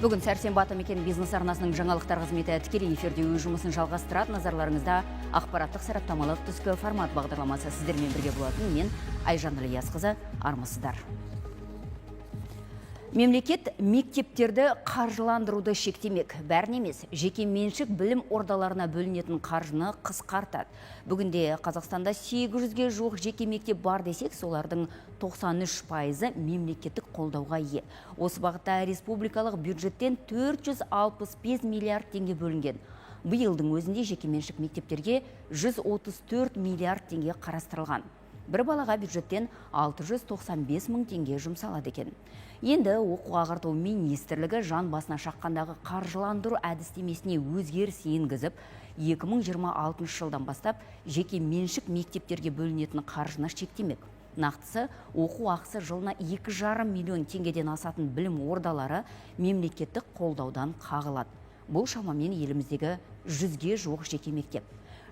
Бүгін сәрсенбі, «Атамекен бизнес» арнасының жаңалықтар қызметі тікелей эфирде өз жұмысын жалғастырады. Назарларыңызда ақпараттық сараптамалық «Түскі формат» бағдарламасы. Сіздермен бірге болатын мен, Айжан Ілиясқызы. Армысыздар. Мемлекет мектептерді қаржыландыруды шектемек. Бәрін емес, жеке меншік білім ордаларына бөлінетін қаржыны қысқартады. Бүгінде Қазақстанда 800-ге жуық жеке мектеп бар десек, солардың 93%-ы мемлекеттік қолдауға ие. Осы бағытта республикалық бюджеттен 465 миллиард теңге бөлінген. Биылдың өзінде жеке меншік мектептерге 134 миллиард теңге қарастырылған. Бір балаға бюджеттен 695 мың теңге жұмсалады екен. Енді Оқу ағарту министрлігі жан басына шаққандағы қаржыландыру әдістемесіне өзгеріс енгізіп, 2026 жылдан бастап жеке меншік мектептерге бөлінетін қаржыны шектемек. Нақтысы, оқу ақысы жылына 2,5 миллион теңгеден асатын білім ордалары мемлекеттік қолдаудан қағылады. Бұл шамамен еліміздегі 100-ге жуық жеке мектеп.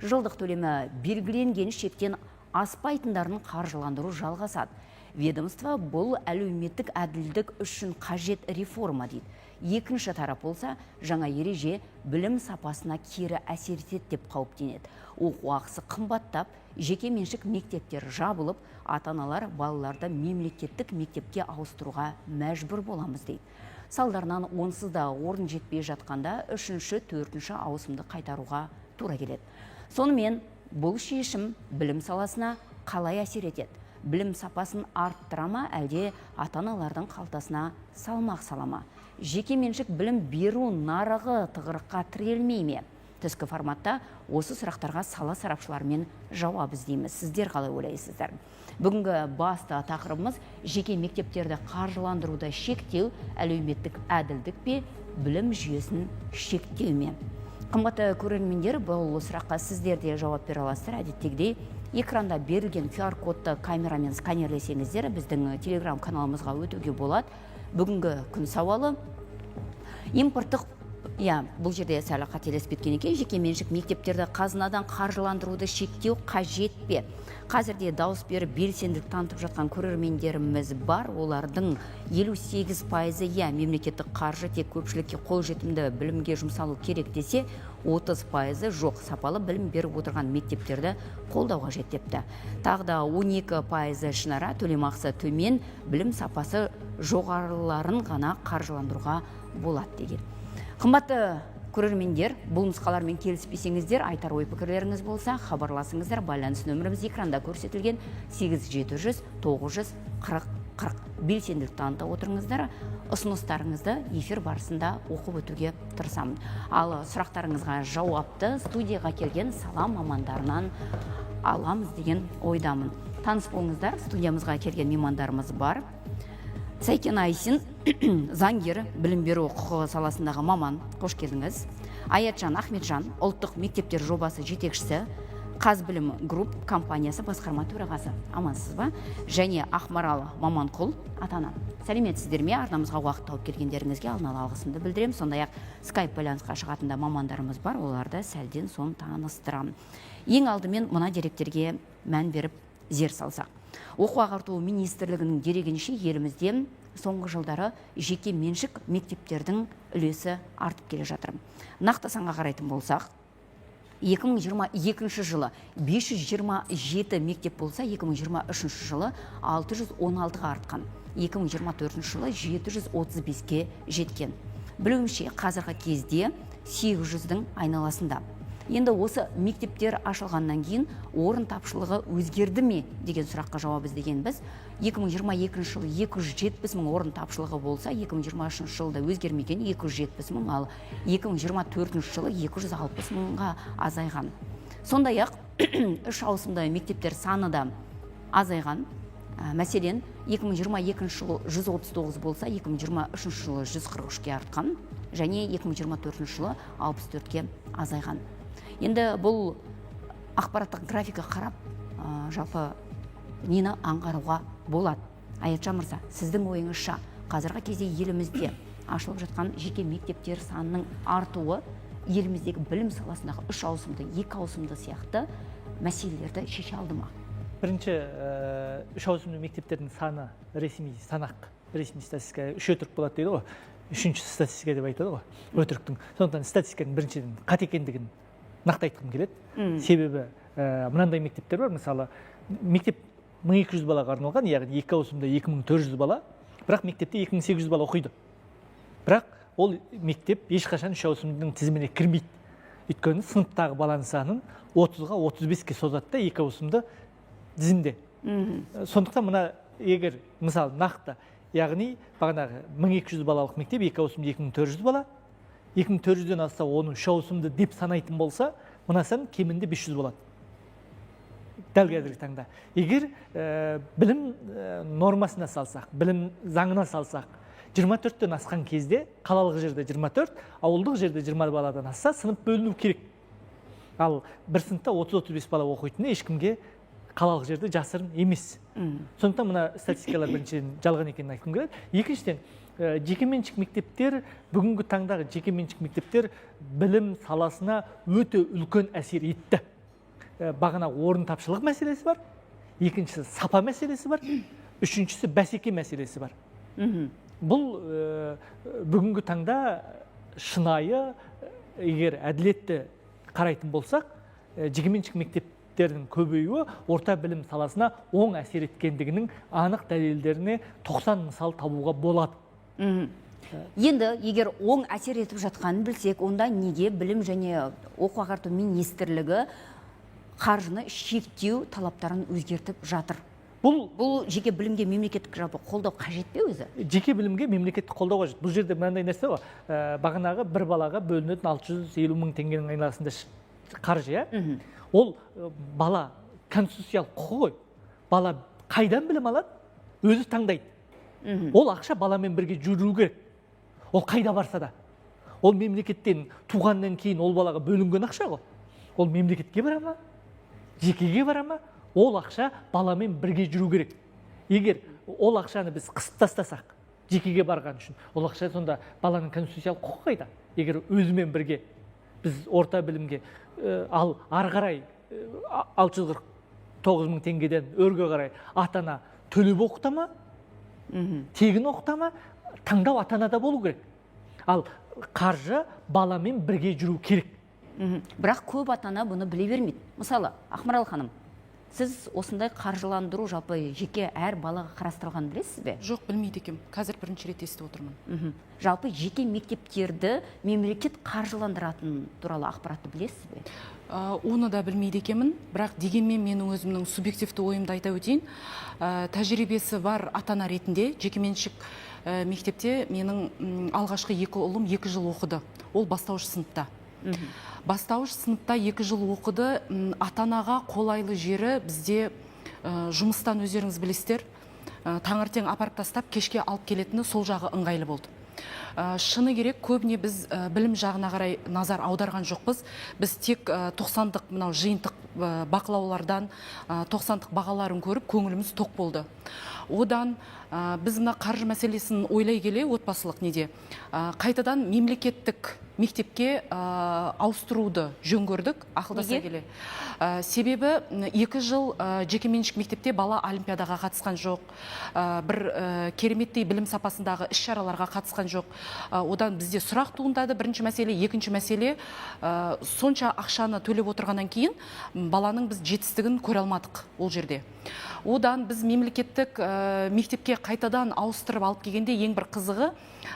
Жылдық төлемі белгіленген шектен аспайтындарын қаржыландыру жалғасады. Ведомство бұл әлеуметтік әділдік үшін қажет реформа дейді. Екінші тарап болса, жаңа ереже білім сапасына кері әсер етеді деп қауіптенеді. Оқу ақысы қымбаттап, жеке меншік мектептер жабылып, ата-аналар балаларды мемлекеттік мектепке ауыстыруға мәжбүр боламыз дейді. Салдарынан онсыз да орын жетпей жатқанда үшінші, төртінші ауысымды қайтаруға тура келеді. Сонымен, бұл шешім білім саласына қалай әсер етеді? Білім сапасын арттыра ма, әлде ата-аналардың қалтасына салмақ сала ма? Жеке меншік білім беру нарығы тығырыққа тірелмей ме? Түскі форматта осы сұрақтарға сала сарапшыларымен жауап іздейміз. Сіздер қалай ойлайсыздар? Бүгінгі басты тақырыбымыз: жеке мектептерді қаржыландыруды шектеу әлеуметтік әділдік пе, білім жүйесін шектеу ме? Қымбатты көрермендер, бұл сұраққа сіздер де жауап бере аласыздар. Әдеттегідей, экранда берілген QR кодты камерамен сканерлесеңіздер, біздің телеграм каналымызға өтуге болады. Бүгінгі күн сауалы: импорттық, иә, бұл жерде сәл қателесіп кеткен екен, жеке меншік мектептерді қазынадан қаржыландыруды шектеу қажет пе? Қазірде дауыс беріп, белсенділік танытып жатқан көрермендеріміз бар. Олардың 58%-ы иә, мемлекеттік қаржы тек көпшілікке қолжетімді білімге жұмсалу керек десе, 30%-ы жоқ, сапалы білім беріп отырған мектептерді қолдау қажет депті. Тағы да 12%-ы ішінара төлемақысы төмен, білім сапасы жоғарыларын ғана қаржыландыруға болады деген. Қымбатты көрермендер, бұл нұсқалармен келіспесеңіздер, айтар ой пікірлеріңіз болса, хабарласыңыздар. Байланыс нөміріміз экранда көрсетілген: 8700 940 40. Белсенділік таныта отырыңыздар. Ұсыныстарыңызды эфир барысында оқып өтуге тырысамын. Ал сұрақтарыңызға жауапты студияға келген сала мамандарынан аламыз деген ойдамын. Таныс болыңыздар, студиямызға келген меймандарымыз бар. Сәйкен Айсин, заңгер, білім беру құқығы саласындағы маман, қош келдіңіз. Аятжан Ахметжан, ұлттық мектептер жобасы жетекшісі, Қазбілім Групп компаниясы басқарма төрағасы, амансыз ба? Және Ақмарал Маманқұл, ата ана. Сәлеметсіздер ме? Арнамызға уақыт тауып келгендеріңізге алдын ала алғысымды білдіремін. Сондай ақ скайп байланысқа шығатын да мамандарымыз бар, оларды сәлден соң таныстырамын. Ең алдымен мына деректерге мән беріп, зер салсақ. Оқу ағарту министрлігінің дерегінше, елімізде соңғы жылдары жеке меншік мектептердің үлесі артып келе жатыр. Нақты санға қарайтын болсақ, 2022 жылы 527 мектеп болса, 2023 жылы 616-ға артқан. 2024 жылы 735-ке жеткен. Білуімше, қазіргі кезде 800-дің айналасында. Енді осы мектептер ашылғаннан кейін орын тапшылығы өзгерді ме деген сұраққа жауап іздеген біз. 2022 жылы 270 мың орын тапшылығы болса, 2023 жылда өзгермеген, 270 мың, ал 2024 жылы 260 мыңға азайған. Сондай ақ үш ауысымды мектептер саны да азайған. Мәселен, 2022 жылы 139 болса, 2023 жылы 143-ке артқан және 2024 жылы 64-ке азайған. Енді бұл ақпараттық графика қарап, жалпы нені аңғаруға болады? Аятжан мырза, сіздің ойыңызша, қазіргі кезде елімізде ашылып жатқан жеке мектептер санының артуы еліміздегі білім саласындағы үш ауысымды, екі ауысымды сияқты мәселелерді шеше алды ма? Бірінші, үш ауысымды мектептердің саны ресми санақ, ресми статистика үш өтірік болады дейді ғой. Үшінші статистика деп айтады ғой өтіріктің. Сондықтан статистиканың біріншіден қате екендігін нақты айтқым келеді. Себебі мынандай мектептер бар, мысалы, мектеп 1200 балаға арналған, яғни екі ауысымда 2400 бала, бірақ мектепте 2800 бала оқиды. Бірақ ол мектеп ешқашан үш ауысымның тізіміне кірмейді. Өйткені сыныптағы баланың санын 30-ға, 35-ке созады да екі ауысымды тізімде. Сондықтан мына егер мысалы нақты, яғни бағанағы 1200 балалық мектеп, екі ауысымда 2400 бала, 2400-ден асса оны үш ауысымды деп санайтын болса, мына сан кемінде 500 болады. Дәл қазіргі таңда. Егер білім нормасына салсақ, білім заңына салсақ, 24-тен асқан кезде, қалалық жерде 24, ауылдық жерде 20 баладан асса, сынып бөліну керек. Ал бір сыныпта 30-35 бала оқитыны ешкімге қалалық жерде жасырын емес. Сондықтан мына статистикалар біріншіден жалған екенін айтқым келеді. Екіншіден, жекеменшік мектептер, бүгінгі таңдағы жекеменшік мектептер білім саласына өте үлкен әсер етті. Бағана орын тапшылық мәселесі бар, екіншісі сапа мәселесі бар, үшіншісі бәсеке мәселесі бар. Бұл бүгінгі таңда шынайы, егер әділетті қарайтын болсақ, жекеменшік мектептердің көбеюі орта білім саласына оң әсер еткендігінің анық дәлелдеріне 90 мысал табуға болады. Енді егер оң әсер етіп жатқанын білсек, онда неге білім және оқу ағарту министрлігі қаржыны шектеу талаптарын өзгертіп жатыр? Бұл жеке білімге мемлекеттік жалпы қолдау қажет пе өзі? Жеке білімге мемлекеттік қолдау қажет. Бұл жерде мынандай нәрсе ғой, бағанағы бір балаға бөлінетін 650 мың теңгенің айналасында қаржы, иә? Ол бала конституциялық құқы ғой. Бала қайдан білім алады? Өзі таңдайды. Ол ақша баламен бірге жүру керек. Ол қайда барса да. Ол мемлекеттен туғаннан кейін ол балаға бөлінген ақша ғой. Ол мемлекетке бара ма? Жекеге бара ма? Ол ақша баламен бірге жүру керек. Егер ол ақшаны біз қысып тастасақ, жекеге барған үшін, ол ақша сонда баланың конституциялық құқы қайда? Егер өзімен бірге біз орта білімге, ал ары қарай 649 мың теңгеден өрге қарай ата-ана төлеп оқыта ма? Тегін оқыта ма? Таңдау ата-анада болу керек. Ал қаржы баламен бірге жүру керек. Бірақ көп ата-ана бұны біле бермейді. Мысалы, Ақмарал ханым, сіз осындай қаржыландыру жалпы жеке әр балаға қарастырылғанын білесіз бе? Жоқ, білмейді екенмін. Қазір бірінші рет естіп отырмын. Жалпы жеке мектептерді мемлекет қаржыландыратын туралы ақпаратты білесіз бе? Оны да білмейді екенмін, бірақ дегенмен менің өзімнің субъективті ойымды айта өтейін. Тәжірибесі бар ата-ана ретінде жекеменшік мектепте менің алғашқы екі ұлым 2 жыл оқыды. Ол бастауыш сыныпта. Бастауыш сыныпта 2 жыл оқыды. Ата-анаға қолайлы жері бізде жұмыстан өздеріңіз білесіздер, таңертең апарып тастап кешке алып келетіні сол жағы ыңғайлы болды. Шыны керек, көбіне біз білім жағына қарай назар аударған жоқпыз. Біз тек 90-дық мынау жиынтық бақылаулардан 90-дық бағаларын көріп көңіліміз тоқ болды. Одан біз мына қаржы мәселесін ойлай келе отбасылық неде қайтадан мемлекеттік мектепке ауыстыруды жөн көрдік, ақылдаса келе. Себебі 2 жыл жекеменшік мектепте бала олимпиадаға қатысқан жоқ, бір кереметтей білім сапасындағы іс-шараларға қатысқан жоқ. Одан бізде сұрақ туындады, бірінші мәселе. Екінші мәселе, сонша ақшаны төлеп отырғаннан кейін баланың біз жетістігін көре алмадық ол жерде. Одан біз мемлекеттік мектепке қайтадан ауыстырып алып келгенде ең бір қызығы,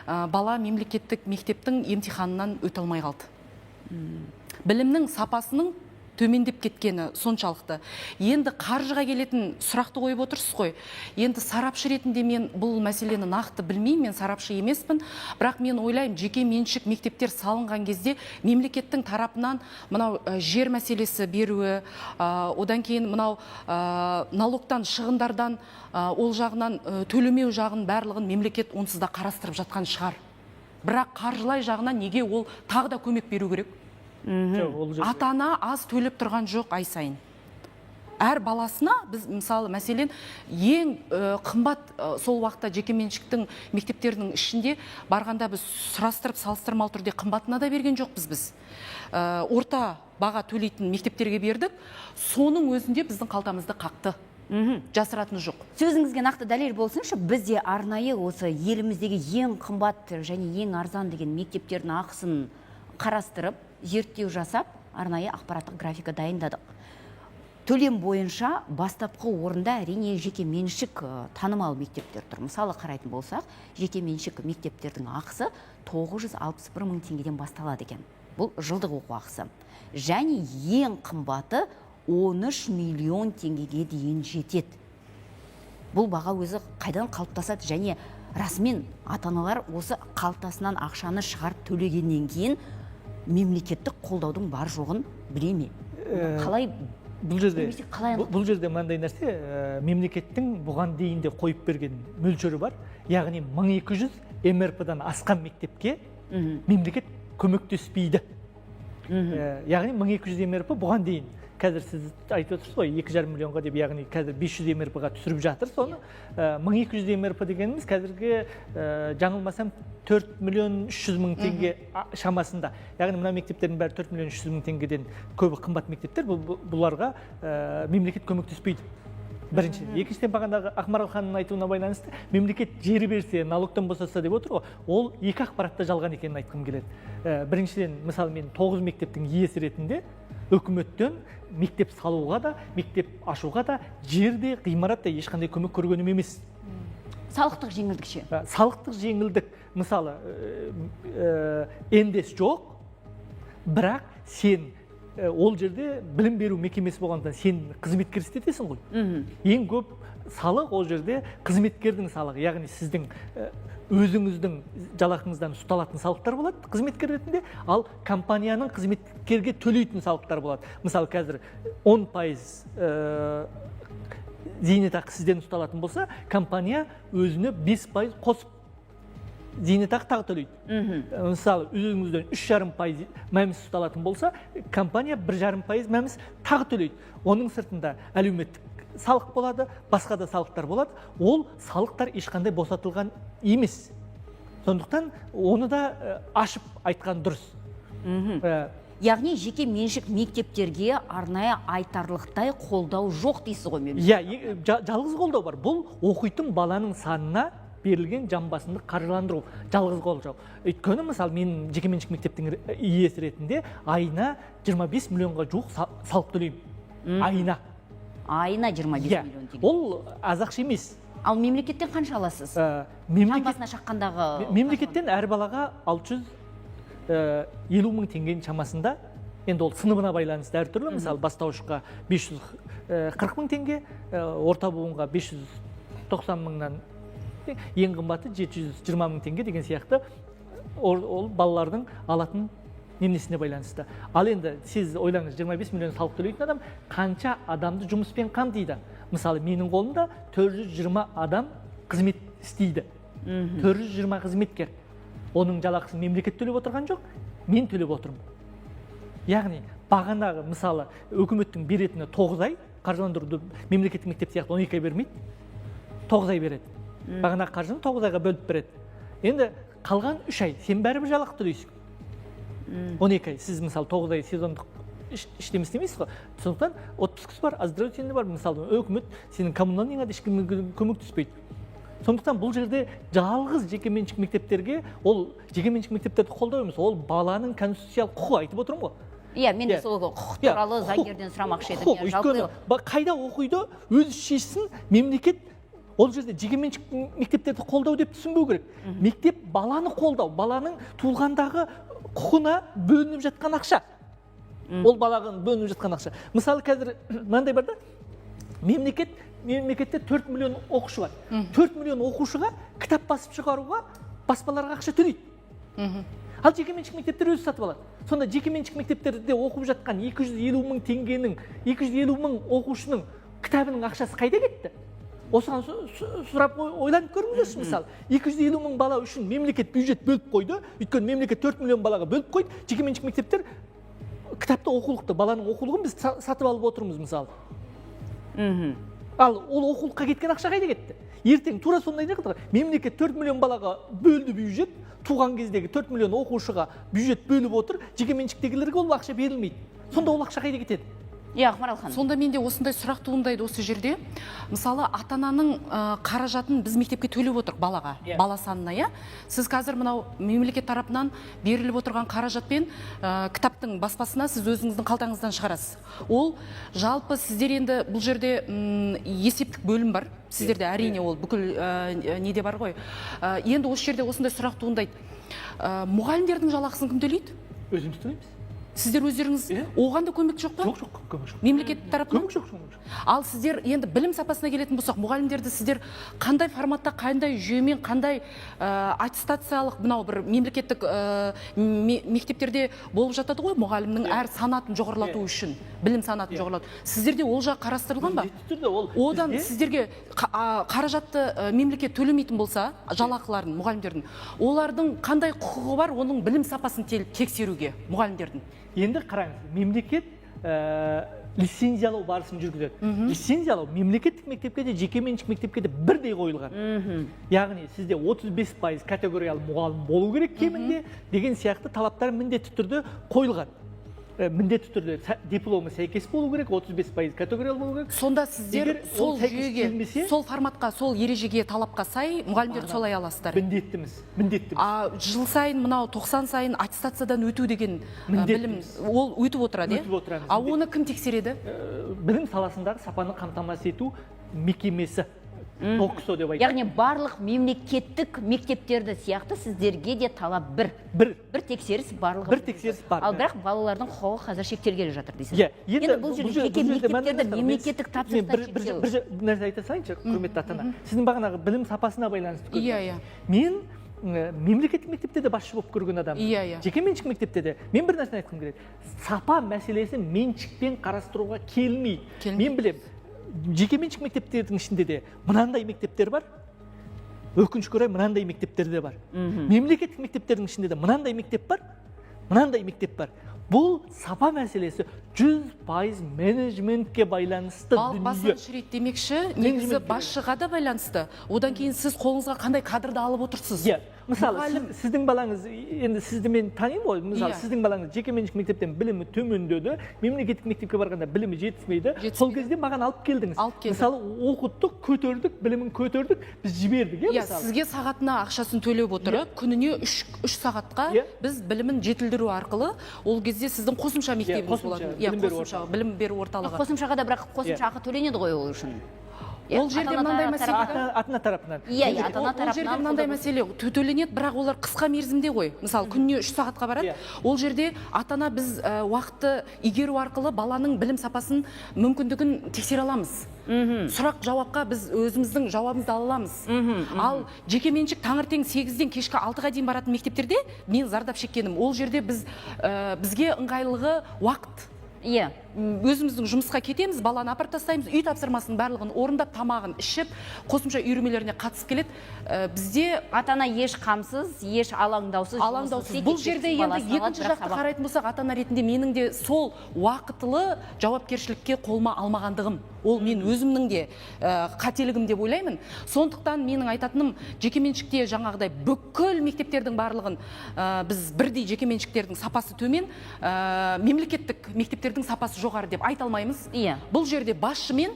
бала мемлекеттік мектептің емтиханынан өте алмай қалды. Білімнің сапасының төмендеп кеткені соншалықты. Енді қаржыға келетін сұрақты қойып отырсыз ғой. Енді сарапшы ретінде мен бұл мәселені нақты білмеймін, мен сарапшы емеспін. Бірақ мен ойлаймын, жеке меншік мектептер салынған кезде мемлекеттің тарапынан мынау жер мәселесі беруі, одан кейін мынау налогтан, шығындардан, ол жағынан төлемеу жағын барлығын мемлекет онсыз да қарастырып жатқан шығар. Бірақ қаржылай жағынан неге ол тағы да көмек беру керек? Ата-ана аз төлеп тұрған жоқ ай сайын. Әр баласына біз мысалы мәселен ең қымбат сол уақытта жекеменшіктің мектептерінің ішінде барғанда біз сұрастырып салыстырмалы түрде қымбатына да берген жоқпыз біз. Орта баға төлейтін мектептерге бердік, соның өзінде біздің қалтамызды қақты. Жасыратыны жоқ. Сөзіңізге нақты дәлел болсыншы, бізде арнайы осы еліміздегі ең қымбат және ең арзан деген мектептердің ақысын қарастырып, зерттеу жасап, арнайы ақпараттық графика дайындадық. Төлем бойынша бастапқы орында әрине жеке меншік танымал мектептер тұр. Мысалы қарайтын болсақ, жеке меншік мектептердің ақысы 961 мың теңгеден басталады екен. Бұл жылдық оқу ақысы. Және ең қымбаты 13 миллион теңгеге дейін жетеді. Бұл баға өзі қайдан қалыптасады және расымен ата-аналар осы қалтасынан ақшаны шығарып төлегеннен кейін мемлекеттік қолдаудың бар жоғын біле ме? Қалай Бұл жерде немесе қалай бұл жерде мынандай нәрсе, мемлекеттің бұған дейін де қойып берген мөлшері бар. Яғни 1200 МРП-дан асқан мектепке мемлекет көмектеспейді. Яғни 1200 МРП бұған дейін, қазір сіз айтып отырсыз ғой 2,5 миллионға деп, яғни қазір 500 МРП-ға түсіріп жатыр соны. 1200 МРП дегеніміз қазіргі, жаңылмасам, 4 миллион 300 мың теңге шамасында. Яғни мына мектептердің бәрі 4 миллион 300 мың теңгеден көбі қымбат мектептер, бұларға мемлекет көмектеспейді. Бірінші. Екіншіден, бағанағы Ақмарал ханымның айтуына байланысты мемлекет жер берсе, налогтан босатса деп отыр ғой, ол екі ақпаратта жалған екенін айтқым келеді. Біріншіден, мысалы, мен 9 мектептің иесі ретінде үкіметтен мектеп салуға да, мектеп ашуға да, жер де, ғимарат та ешқандай көмек көргенім емес. Салықтық жеңілдік ше? Салықтық жеңілдік, мысалы, НДС жоқ, бірақ сен ол жерде білім беру мекемесі болғандықтан сен қызметкер істетесің ғой. Ең көп салық ол жерде қызметкердің салығы, яғни сіздің өзіңіздің жалақыңыздан ұсталатын салықтар болады қызметкер ретінде, ал компанияның қызметкерге төлейтін салықтар болады. Мысалы, қазір 10% зейнетақы сізден ұсталатын болса, компания өзіне 5% қосып зейнетақы тағы төлейді. Мысалы, өзіңізден 3,5% мәміс ұсталатын болса, компания 1,5% мәміс тағы төлейді. Оның сыртында әлеуметтік салық болады, басқа да салықтар болады. Ол салықтар ешқандай босатылған емес. Сондықтан оны да ашып айтқан дұрыс. Яғни жеке меншік мектептерге арнайы айтарлықтай қолдау жоқ дейсіз ғой мемлекет? Иә, жалғыз қолдау бар. Бұл оқитын баланың санына берілген жан басындық қаржыландыру, жалғыз қолдау. Өйткені, мысалы, мен жекеменшік мектептің иесі ретінде айына 25 миллионға жуық салық төлеймін. Айына. Айына 25 миллион теңге. Ол аз ақша емес. Ал мемлекеттен қанша аласыз? Жан басына шаққандағы Мемлекеттен әр балаға 650 мың теңгенің шамасында, енді ол сыныбына байланысты әртүрлі, мысалы, бастауышқа 540 мың теңге, орта буынға 590 мыңнан, ең қымбаты 720 мың теңге деген сияқты, ол балалардың алатын немесіне байланысты. Ал енді сіз ойлаңыз, 25 миллион салық төлейтін адам қанша адамды жұмыспен қамтиды? Мысалы, менің қолымда 420 адам қызмет істейді. 420 қызметкер. Оның жалақысын мемлекет төлеп отырған жоқ, мен төлеп отырмын. Яғни, бағанағы, мысалы, үкіметтің беретіні 9 ай, қаржыландыруды мемлекеттік мектеп сияқты 12 ай бермейді, 9 ай береді. Бағанағы қаржыны 9 айға бөліп береді. Енді қалған 3 ай сен бәрібір жалақы төлейсің. 12 ай, сіз мысалы 9 ай сезондық ештеме істемейсіз ғой. Сондықтан отпускісі бар, оздоровительный бар, мысалы, үкімет сенің коммуналныйыңа да ешкім көмектеспейді. Сондықтан бұл жерде жалғыз жекеменшік мектептерге, ол жекеменшік мектептерді қолдау емес, ол баланың конституциялық құқығы, айтып отырмын ғой. Иә, мен де сол құқық туралы заңгерден сұрамақшы едім. Өйткені қайда оқиды, өзі шешсін, мемлекет ол жерде жекеменшік мектептерді қолдау деп түсінбеу керек. Мектеп баланы қолдау, баланың туылғандағы құқына бөлініп жатқан ақша. Ол балаға бөлініп жатқан ақша. Мысалы, қазір мынандай бар да, мемлекетте 4 миллион оқушы бар. 4 миллион оқушыға кітап басып шығаруға баспаларға ақша төлейді. Ал жекеменшік мектептер өзі сатып алады. Сонда жекеменшік мектептерде оқып жатқан 250 мың теңгенің, 250 мың оқушының кітабының ақшасы қайда кетті? Осыған сұрап ойланып көріңіздерші, мысалы. 250 мың бала үшін мемлекет бюджет бөліп қойды. Өйткені мемлекет 4 миллион балаға бөліп қойды. Жекеменшік мектептер кітапты, оқулықты, баланың оқулығын біз сатып алып отырмыз, мысалы. Ал ол оқулыққа кеткен ақша қайда кетті? Ертең тура сондай жағдай. Мемлекет 4 миллион балаға бөлді бюджет, туған кездегі 4 миллион оқушыға бюджет бөліп отыр, жекеменшіктегілерге ол ақша берілмейді. Сонда ол ақша қайда кетеді? Иә, Ақмарал ханым. Сонда менде осындай сұрақ туындайды осы жерде. Мысалы, ата-ананың қаражатын біз мектепке төлеп отырық балаға, бала санына, иә. Сіз қазір мынау мемлекет тарапынан беріліп отырған қаражатпен кітаптың баспасына сіз өзіңіздің қалтаңыздан шығарасыз. Ол жалпы сіздер енді бұл жерде есептік бөлім бар. Сіздерде әрине ол бүкіл неде бар ғой. Енді осы жерде осындай сұрақ туындайды. Мұғалімдердің жалақысын кім төлейді? Өзіміз төлейміз. Сіздер өздеріңіз, оған да көмек жоқ па? Жоқ, жоқ, көмек жоқ. Мемлекет тарапынан? Көмек жоқ, көмек жоқ. Ал сіздер енді білім сапасына келетін болсақ, мұғалімдерді сіздер қандай форматта, қандай жүйемен, қандай аттестациялық мынау бір мемлекеттік мектептерде болып жатады ғой, мұғалімнің әр санатын жоғарылату үшін, білім санатын жоғарылату. Сіздерде ол жақ қарастырылған ба? Міндетті түрде ол Одан сіздерге қаражатты мемлекет төлемейтін болса, жалақыларын мұғалімдердің, олардың қандай құқығы бар оның білім сапасын тексеруге мұғалімдердің? Енді қараңыз, мемлекет лицензиялау барысын жүргізеді. Лицензиялау мемлекеттік мектепке де, жекеменшік мектепке де бірдей қойылған. Яғни сізде 35% категориялы мұғалім болу керек кемінде деген сияқты талаптар міндетті түрде қойылған. Міндетті түрде дипломы сәйкес болу керек, 35% категориялы болу керек. Сонда сіздер сол жүйеге, сол форматқа, сол ережеге, талапқа сай мұғалімдерді солай аласыздар? Міндеттіміз, міндеттіміз. А жыл сайын мынау 90 сайын аттестациядан өту деген білім, ол өтіп отырады, Өтіп отырамыз. А оны кім тексереді? Білім саласындағы сапаны қамтамасыз ету мекемесі. ТОКСО деп айтады. Яғни барлық мемлекеттік мектептерді сияқты сіздерге де талап бір. Бір тексеріс барлығы. Бір тексеріс бар. Ал бірақ балалардың құқығы қазір шектелгелі жатыр дейсіз. Иә. Енді бұл жерде жеке мектептерді мемлекеттік тапсырыстан шектеу. Бір нәрсе айта салайыншы, құрметті ата-ана. Сіздің бағанағы білім сапасына байланысты көрдім. Иә, иә. Мен мемлекеттік мектепте де басшы болып көрген адаммын. Иә, иә. Жекеменшік мектепте де. Мен бір нәрсені айтқым келеді. Сапа мәселесі меншікпен қарастыруға келмейді. Мен білемін. Жекеменшік мектептердің ішінде де мынандай мектептер бар, өкінішке орай мынандай мектептер де бар. Мемлекеттік мектептердің ішінде де мынандай мектеп бар, мынандай мектеп бар. Бұл сапа мәселесі 100% менеджментке байланысты дүние. Басын шірет демекші, негізі басшыға да байланысты. Одан кейін сіз қолыңызға қандай кадрды алып отырсыз? Иә, мысалы, сіздің балаңыз, енді сізді мен танимын ғой, мысалы, сіздің балаңыз жекеменшік мектептен білімі төмендеді, мемлекеттік мектепке барғанда білімі жетіспейді. Сол кезде маған алып келдіңіз. Мысалы, оқыттық, көтердік, білімін көтердік, біз жібердік, иә, мысалы. Сізге сағатына ақшасын төлеп отырып, күніне 3 сағатқа біз білімін жетілдіру арқылы, ол кезде сіздің қосымша мектебіңіз болады. Иә, қосымша білім беру орталығы. Қосымшаға да бірақ қосымша ақы төленеді ғой ол үшін. Ол жерде мынандай мәселе. Ата-ана тарапынан. Иә, ата-ана тарапынан. Ол жерде мынандай мәселе төленеді, бірақ олар қысқа мерзімде ғой. Мысалы, күніне 3 сағатқа барады. Ол жерде ата-ана біз уақытты игеру арқылы баланың білім сапасын, мүмкіндігін тексере аламыз. Сұрақ жауапқа біз өзіміздің жауабымызды ала аламыз. Ал жекеменшік таңертең 8-ден кешкі 6-ға дейін баратын мектептерде мен зардап шеккенім. Ол жерде бізге ыңғайлығы уақыт. Иә. Өзіміздің жұмысқа кетеміз, баланы апарып тастаймыз, үй тапсырмасының барлығын орындап, тамағын ішіп, қосымша үйірмелеріне қатысып келеді. Бізде ата-ана еш қамсыз, еш алаңдаусыз. Алаңдаусыз. Бұл жерде енді екінші жақты қарайтын болсақ, ата-ана ретінде менің де сол уақытылы жауапкершілікке қолыма алмағандығым. Ол мен өзімнің де қателігім деп ойлаймын. Сондықтан менің айтатыным, жекеменшікте жаңағыдай бүкіл мектептердің барлығын біз бірдей жекеменшіктердің сапасы төмен, мемлекеттік мектептердің сапасы жоғары деп айта алмаймыз. Иә. Бұл жерде басшымен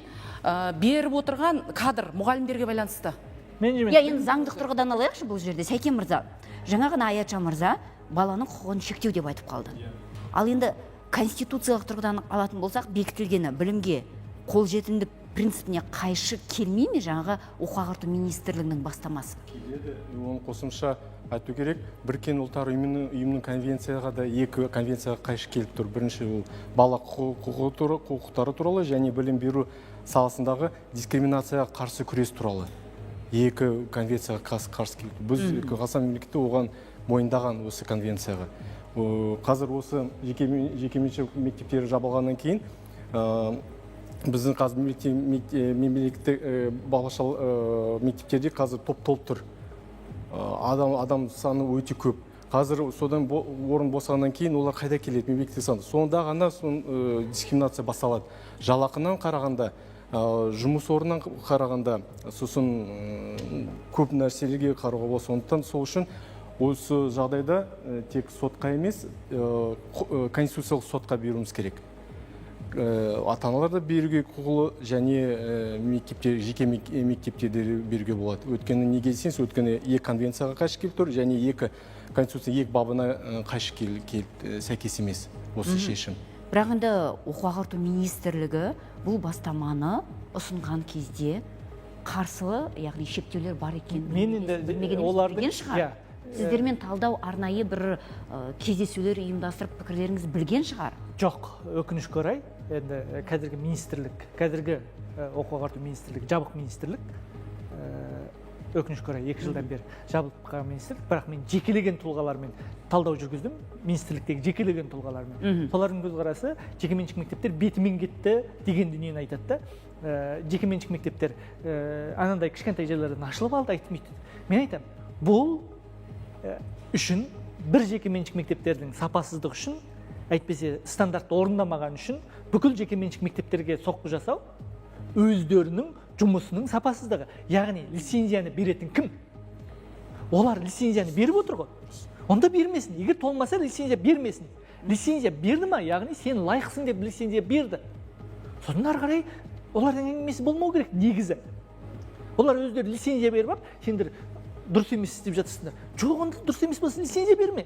беріп отырған кадр мұғалімдерге байланысты. Иә, енді заңдық тұрғыдан алайықшы бұл жерде. Сәкен мырза, жаңа ғана Аятжан мырза баланың құқығын шектеу деп айтып қалды. Ал енді конституциялық тұрғыдан алатын болсақ, бекітілгені білімге қолжетімдік принципіне қайшы келмей ме жаңағы оқу ағарту министрлігінің бастамасы? Келеді. Оны қосымша айту керек, Біріккен Ұлттар Ұйымының конвенцияға да екі конвенцияға қайшы келіп тұр. Бірінші ол бала құқықтары туралы және білім беру саласындағы дискриминацияға қарсы күрес туралы. Екі конвенцияға қарсы келіп тұр. Біз Қазақстан мемлекеті оған мойындаған осы конвенцияға. Қазір осы жекеменшік мектептері жабылғаннан кейін біздің қазір мемлекеттік балабақша мектептерде қазір топ толып тұр. Адам саны өте көп. Қазір содан орын босағаннан кейін олар қайда келеді мемлекеттік саны. Сонда ғана дискриминация басталады. Жалақынан қарағанда, жұмыс орнынан қарағанда, сосын көп нәрселерге қарауға болады. Сондықтан сол үшін осы жағдайда тек сотқа емес, конституциялық сотқа беруіміз керек. Ата аналар да беруге құқылы және мектепте, жеке мектепте де беруге болады. Өйткені неге десеңіз, өйткені екі конвенцияға қайшы келіп тұр және екі конституцияның екі бабына қайшы келіп сәйкес емес осы шешім. Бірақ енді оқу ағарту министрлігі бұл бастаманы ұсынған кезде қарсы, яғни шектеулер бар екенін мен енді олардың шығар. Сіздермен талдау, арнайы бір кездесулер ұйымдастырып, пікірлеріңіз білген шығар. Жоқ, өкінішке орай, енді қазіргі министрлік, қазіргі оқу ағарту министрлігі жабық министрлік, өкінішке орай 2 жылдан бері жабылып қалған министрлік. Бірақ мен жекелеген тұлғалармен талдау жүргіздім, министрліктегі жекелеген тұлғалармен. Солардың көзқарасы жекеменшік мектептер бетімен кетті деген дүниені айтады да. Жекеменшік мектептер анандай кішкентай жерлерден ашылып алды, айтып өйтті. Мен айтамын, бұл үшін бір жекеменшік мектептердің сапасыздығы үшін, әйтпесе стандартты орындамаған үшін бүкіл жекеменшік мектептерге соққы жасау өздерінің жұмысының сапасыздығы. Яғни лицензияны беретін кім? Олар лицензияны беріп отыр ғой. Онда бермесін. Егер толмаса лицензия бермесін. Лицензия берді ма? Яғни сен лайықсың деп лицензия берді. Содан ары қарай олардың әңгімесі болмау керек негізі. Олар өздері лицензия беріп алып, сендер дұрыс емес істеп жатырсыңдар. Жоқ, онда дұрыс емес болса лицензия берме.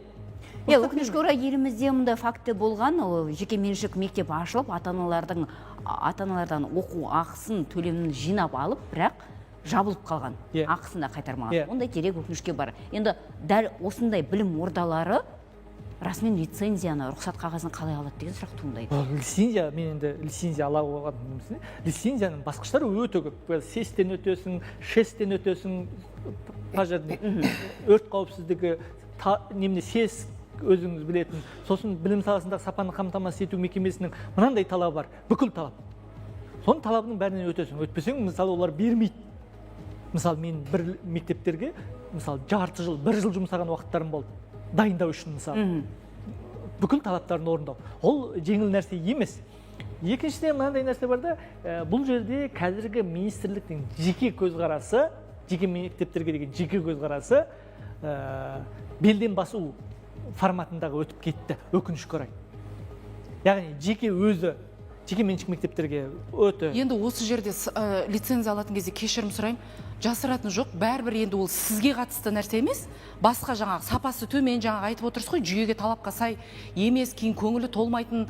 Өкінішке орай елімізде мұндай факті болған, жекеменшік мектеп ашылып, ата-аналардан оқу ақысын төлемін жинап алып, бірақ жабылып қалған, ақысын да қайтармаған. Ондай дерек өкінішке бар. Енді дәл осындай білім ордалары расымен лицензияны, рұқсат қағазын қалай алады деген сұрақ туындайды. Лицензия, мен енді лицензия ала алған, лицензияның басқыштары өте көп. СЭС-тен өтесің, ШЭС-тен өтесің, пожарный, өрт қауіпсіздігі, немене СЭС өзіңіз білетін. Сосын білім саласындағы сапаны қамтамасыз ету мекемесінің мынандай талабы бар, бүкіл талап. Соның талабының бәрінен өтесің. Өтпесең, мысалы, олар бермейді. Мысалы, мен бір мектептерге, мысалы, жарты жыл, бір жыл жұмсаған уақыттарым болды. Дайындау үшін, мысалы. Бүкіл талаптарын орындау. Ол жеңіл нәрсе емес. Екіншіден, мынандай нәрсе бар да, бұл жерде қазіргі министрліктің жеке көзқарасы, жеке мектептерге деген жеке көзқарасы белден басу форматындағы өтіп кетті, өкінішке орай. Яғни жеке өзі жеке меншік мектептерге өте. Енді осы жерде лицензия алатын кезде кешірім сұраймын, жасыратын жоқ, бәрібір енді ол сізге қатысты нәрсе емес, басқа жаңағы сапасы төмен, жаңағы айтып отырсыз ғой, жүйеге талапқа сай емес, кейін көңілі толмайтын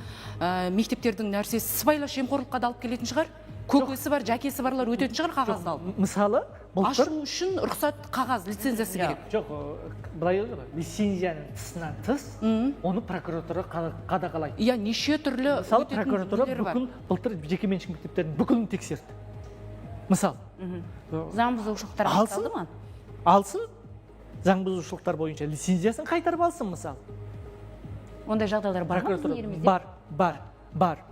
мектептердің нәрсесі сыбайлас жемқорлыққа да алып келетін шығар. Көкесі бар, жәкесі барлар өтетін шығар қағазды алып. Мысалы, былтыр ашу үшін рұқсат қағаз, лицензиясы керек. Жоқ, былай ғой, лицензияның тысынан тыс, оны прокуратура қадағалайды. Иә, неше түрлі. Мысалы, прокуратура бүкіл былтыр жекеменшік мектептердің бүкілін тексерді. Мысал. Заң бұзушылықтар анықталды ма? Алсын, заң бұзушылықтар бойынша лицензиясын қайтарып алсын, мысалы. Ондай жағдайлар бар ма біздің елімізде? Бар, бар, бар.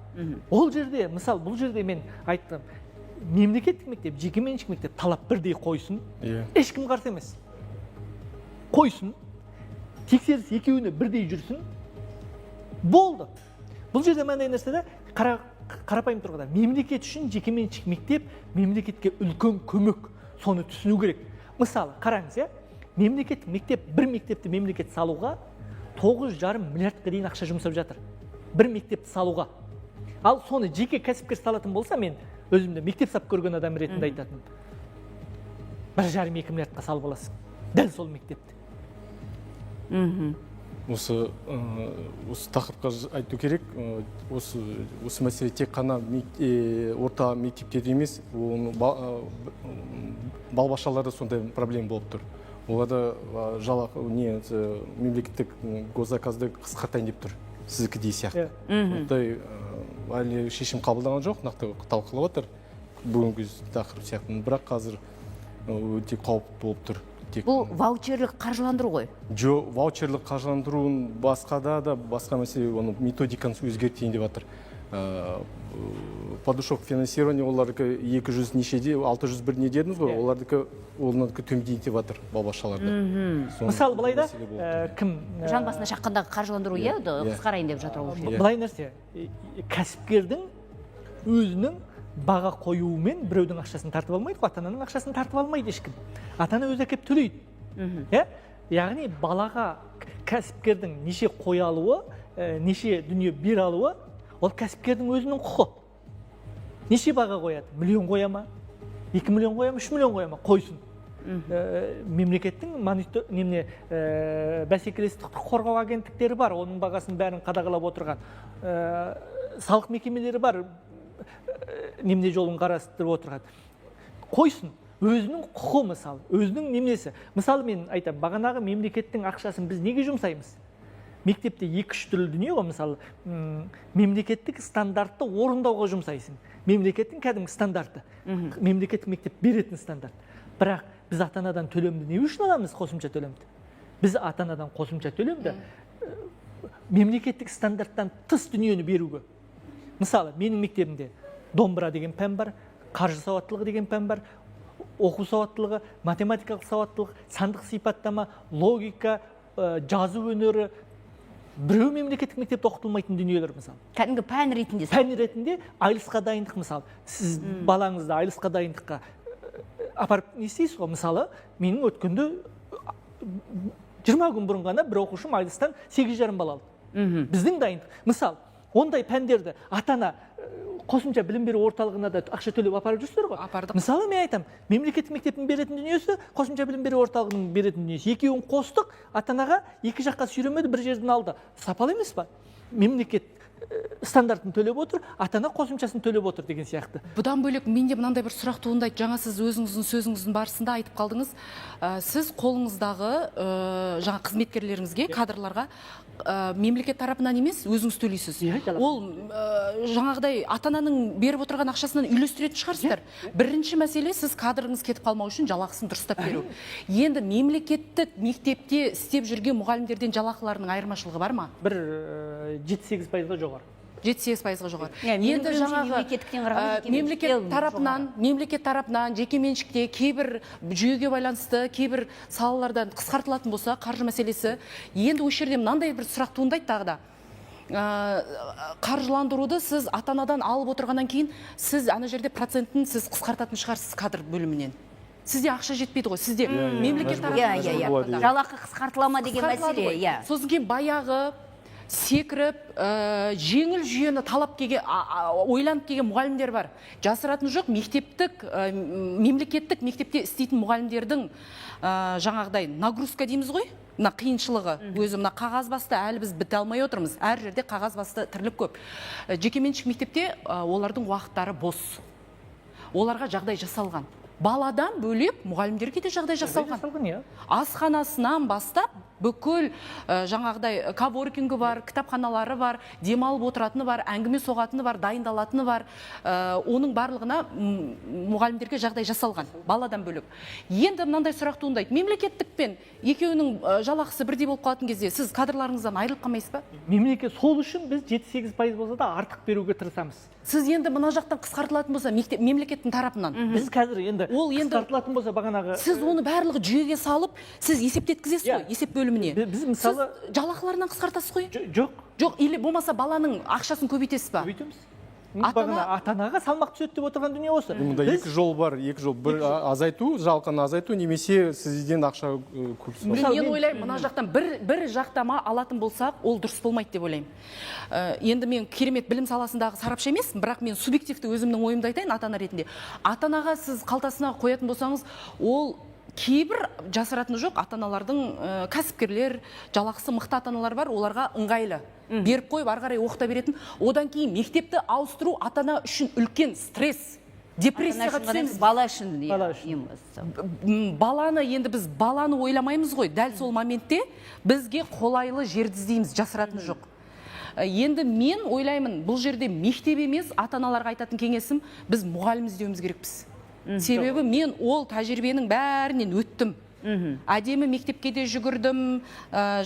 Ол жерде, мысал, бұл жерде мен айттым, мемлекеттік мектеп, жекеменшік мектеп талап бірдей қойсын, ешкім қарсы емес. Қойсын, тексеріс екеуіне бірдей жүрсін, болды. Бұл жерде мынандай нәрсе де, қарапайым тұрғыда, мемлекет үшін жекеменшік мектеп мемлекетке үлкен көмек, соны түсіну керек. Мысалы, қараңыз, мемлекеттік мектеп, бір мектепті мемлекет салуға 9,5 миллиардқа дейін ақша жұмсап жатыр. Бір мектепті салуға. Ал соны жеке кәсіпкер салатын болса, мен өзімді мектеп сап көрген адам ретінде айтатын. 1,5-2 миллиардқа салып аласың. Дәл сол мектепті. Осы тақырыпқа айту керек, осы мәселе тек қана орта мектептерде емес, балабақшаларда сондай проблема болып тұр. Оларда жалақы, мемлекеттік госзаказды қысқартайын деп тұр, сіздікідей сияқты. Ондай әлі шешім қабылданған жоқ, нақты талқылап жатыр бүгінгі тақырып сияқты. Бірақ қазір өте қауіпті болып тұр. Бұл ваучерлік қаржыландыру ғой? Жоқ, ваучерлік қаржыландыруын басқада да, басқа мәселе, оны методиканы өзгертейін деп жатыр. Подушок финансирование олардікі 200 нешеде, 601 не дедіңіз ғой, олардікі олардікі төмендейін деп жатыр балабақшаларда. Мысалы, былай да, кім жан басына шаққандағы қаржыландыру, қысқарайын деп жатыр ол жерде. Былай нәрсе, кәсіпкердің өзінің баға қоюымен біреудің ақшасын тартып алмайды, ата-ананың ақшасын тартып алмайды ешкім. Ата-ана өзі әкеп төлейді. Яғни балаға кәсіпкердің неше қоя алуы, неше дүние бере алуы, Ол кәсіпкердің өзінің құқы. Неше баға қояды? Миллион қоя ма? 2 миллион қоя ма? 3 миллион қоя ма? Қойсын. Мемлекеттің бәсекелестікті қорғау агенттіктері бар, оның бағасын бәрін қадағалап отырған. Салық мекемелері бар, немене жолын қарастырып отырған. Қойсын, өзінің құқы мысалы, өзінің неменесі. Мысалы мен айтамын, бағанағы мемлекеттің ақшасын біз неге жұмсаймыз? Мектепте 2-3 түрлі дүние ғой, мысалы, мемлекеттік стандартты орындауға жұмсайсың. Мемлекеттің кәдімгі стандарты, мемлекеттік мектеп беретін стандарт. Бірақ біз ата-анадан төлемді не үшін аламыз, қосымша төлемді? Біз ата-анадан қосымша төлемді мемлекеттік стандарттан тыс дүниені беруге. Мысалы, менің мектебімде домбыра деген пән бар, қаржы сауаттылығы деген пән бар, оқу сауаттылығы, математикалық сауаттылық, сандық сипаттама, логика, жазу өнері. Біреу мемлекеттік мектепте оқытылмайтын дүниелер мысалы. Кәдімгі пән ретінде. Пән ретінде айлысқа дайындық мысалы. Сіз балаңызды айлысқа дайындыққа апарып не істейсіз ғой? Мысалы, менің өткенде 20 күн бұрын ғана бір оқушым айлыстан 8,5 балл алды. Біздің дайындық. Мысалы, ондай пәндерді ата-ана қосымша білім беру орталығына да ақша төлеп апарып жүрсіздер ғой. Апардық. Мысалы, мен айтамын, мемлекеттік мектептің беретін дүниесі, қосымша білім беру орталығының беретін дүниесі. Екеуін қостық, ата-анаға екі жаққа сүйремеді, бір жерден алды. Сапалы емес па? Мемлекет стандартын төлеп отыр, ата-ана қосымшасын төлеп отыр деген сияқты. Бұдан бөлек менде мынандай бір сұрақ туындайды. Жаңа сіз өзіңіздің сөзіңіздің барысында айтып қалдыңыз. Сіз қолыңыздағы жаңа қызметкерлеріңізге, кадрларға мемлекет тарапынан емес, өзіңіз төлейсіз. Ол жаңағыдай ата-ананың беріп отырған ақшасынан үйлестіретін шығарсыздар. Бірінші мәселе, сіз кадрыңыз кетіп қалмау үшін жалақысын дұрыстап беру. Енді мемлекеттік мектепте істеп жүрген мұғалімдерден жалақыларының айырмашылығы бар ма? Бір 7-8 пайызға жоғары. 7-8 пайызға жоғары. Енді жаңағы мемлекет тарапынан, мемлекет тарапынан жеке меншікте кейбір жүйеге байланысты, кейбір салалардан қысқартылатын болса, қаржы мәселесі. Енді осы жерде мынандай бір сұрақ туындайды тағы да. Қаржыландыруды сіз ата-анадан алып отырғаннан кейін, сіз ана жерде процентін сіз қысқартатын шығарсыз кадр бөлімінен. Сізде ақша жетпейді ғой, сізде мемлекет тарапынан жалақы қысқартыла ма деген мәселе, иә. Сосын кейін баяғы секіріп, жеңіл жүйені талап келген, ойланып келген мұғалімдер бар. Жасыратын жоқ, мектептік, мемлекеттік мектепте істейтін мұғалімдердің жаңағыдай нагрузка дейміз ғой, мына қиыншылығы, өзі мына қағаз басты әлі біз біте алмай отырмыз. Әр жерде қағаз басты тірлік көп. Жекеменшік мектепте олардың уақыттары бос. Оларға жағдай жасалған. Баладан бөлек мұғалімдерге де жағдай жасалған. Асханасынан бастап бүкіл жаңағыдай коворкингі бар, кітапханалары бар, демалып отыратыны бар, әңгіме соғатыны бар, дайындалатыны бар. Оның барлығына мұғалімдерге жағдай жасалған, баладан бөлек. Енді мынандай сұрақ туындайды. Мемлекеттікпен екеуінің жалақысы бірдей болып қалатын кезде сіз кадрларыңыздан айырылып қалмайсыз ба? Мемлекет сол үшін біз 7-8 пайыз болса да артық беруге тырысамыз. Сіз енді мына жақтан қысқартылатын болса, мемлекеттің тарапынан. Біз қазір енді ол енді қысқартылатын болса бағанағы сіз оны барлығы жүйеге салып, сіз есептеткізесіз ғой, есеп бөліміне. Біз мысалы сіз жалақыларынан қысқартасыз ғой? Жоқ. Жоқ, или болмаса баланың ақшасын көбейтесіз ба? Көбейтеміз. Бағана ата-анаға салмақ түседі деп отырған дүние осы. Мұнда екі жол бар, екі жол. Бір азайту, жалақыны азайту, немесе сізден ақша көп сұрау. Мен ойлаймын, мына жақтан бір жақтама алатын болсақ, ол дұрыс болмайды деп ойлаймын. Енді мен керемет білім саласындағы сарапшы емеспін, бірақ мен субъективті өзімнің ойымды айтайын ата-ана ретінде. Ата-анаға сіз қалтасына қоятын болсаңыз, ол кейбір жасыратыны жоқ, ата-аналардың кәсіпкерлер, жалақысы мықты ата-аналар бар, оларға ыңғайлы. Беріп қойып, ары қарай оқыта беретін. Одан кейін мектепті ауыстыру ата-ана үшін үлкен стресс, депрессияға түсеміз. Бала үшін. Бала үшін. Баланы енді біз баланы ойламаймыз ғой. Дәл сол моментте бізге қолайлы жерді іздейміз, жасыратыны жоқ. Енді мен ойлаймын, бұл жерде мектеп емес, ата-аналарға айтатын кеңесім, біз мұғалім іздеуіміз керекпіз. Себебі мен ол тәжірибенің бәрінен өттім. Әдемі мектепке де жүгірдім,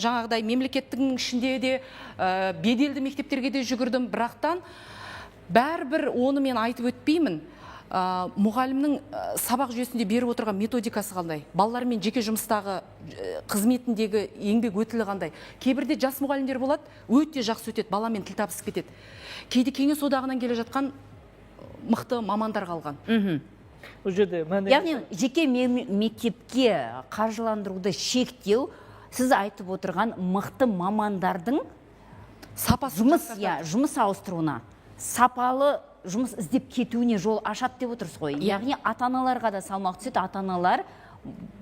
жаңағыдай мемлекеттің ішінде де, беделді мектептерге де жүгірдім. Бірақтан бәрібір оны мен айтып өтпеймін. Мұғалімнің сабақ жүйесінде беріп отырған методикасы қандай? Балалармен жеке жұмыстағы қызметіндегі еңбек өтілі қандай? Кейбірде жас мұғалімдер болады, өте жақсы өтеді, баламен тіл табысып кетеді. Кейде Кеңес одағынан келе жатқан мықты мамандар қалған. Бұл жерде яғни жеке мектепке қаржыландыруды шектеу, сіз айтып отырған мықты мамандардың Сапасын жұмыс, жақсартады. Иә, жұмыс ауыстыруына, сапалы жұмыс іздеп кетуіне жол ашады деп отырсыз ғой. Яғни ата аналарға да салмақ түседі, ата аналар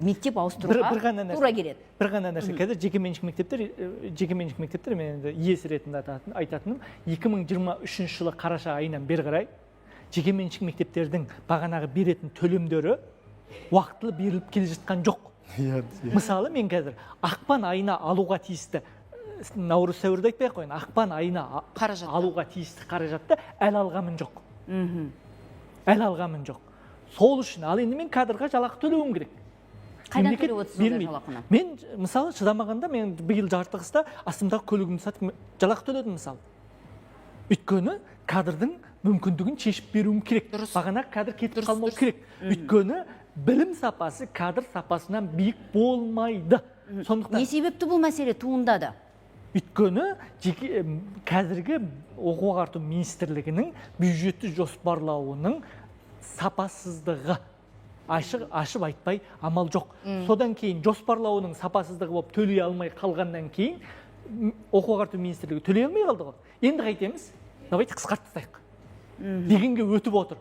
мектеп ауыстыруға бір ғана нәрсе. тура келеді. Бір ғана нәрсе. Қазір жекеменшік мектептер, мен енді иесі ретінде айтатыным, 2023 жылы қараша айынан бері қарай жекеменшік мектептердің бағанағы беретін төлемдері уақытылы беріліп келе жатқан жоқ. Иә. Мысалы, мен қазір ақпан айына алуға тиісті, наурыз, сәуірді айтпай ақ қояйын, ақпан айына Қаражатты. алуға тиісті қаражатты әлі алғаным жоқ, әлі алғаным жоқ. Сол үшін ал енді мен кадрға жалақы төлеуім керек. Қайдан Мемлекет төлеп отырсыз ондай бермейді. жалақыны? Мен, мысалы, шыдамағанда, мен биыл жарты қыста астымдағы көлігімді сатып жалақы төледім, мысалы. Өйткені кадрдың мүмкіндігін шешіп беруім керек. Бағана кадр кетіп қалмау керек. Өйткені білім сапасы кадр сапасынан биік болмайды. Сондықтан Не себепті бұл мәселе туындады? Өйткені жеке қазіргі оқу ағарту министрлігінің бюджетті жоспарлауының сапасыздығы, ашық ашып айтпай амал жоқ. Содан кейін жоспарлауының сапасыздығы болып, төлей алмай қалғаннан кейін оқу ағарту министрлігі төлей алмай қалды ғой. Енді қайтеміз, давайте қысқартып тастайық дегенге өтіп отыр.